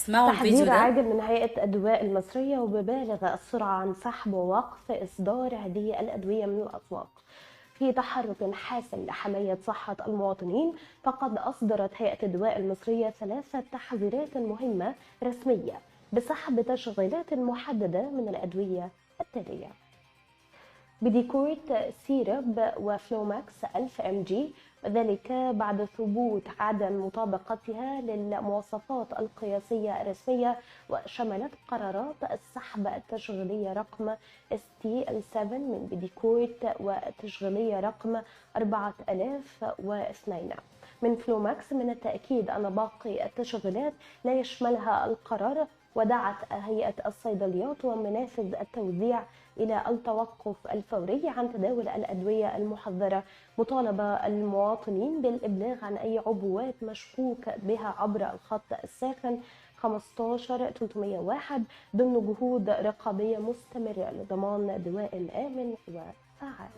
اسمعوا الفيديو تحذير ده. عاجل من هيئة الأدوية المصرية وببالغ السرعة عن سحب ووقف إصدار هذه الأدوية من الأسواق. في تحرك حاسم لحماية صحة المواطنين، فقد أصدرت هيئة الدواء المصرية 3 تحذيرات مهمة رسمية بسحب تشغيلات محددة من الأدوية التالية: بديكورت سيرب وفلوماكس 1000 ام جي، وذلك بعد ثبوت عدم مطابقتها للمواصفات القياسية الرسمية، وشملت قرارات السحب التشغيلية رقم STL7 من بديكورت والتشغيلية رقم 4002 من فلوماكس. من التأكيد أن باقي التشغيلات لا يشملها القرار، ودعت هيئة الصيدليات ومنافذ التوزيع إلى التوقف الفوري عن تداول الأدوية المحذرة، مطالبة المواطنين بالإبلاغ عن أي عبوات مشكوك بها عبر الخط الساخن 15301 ضمن جهود رقابية مستمرة لضمان دواء آمن وفعال.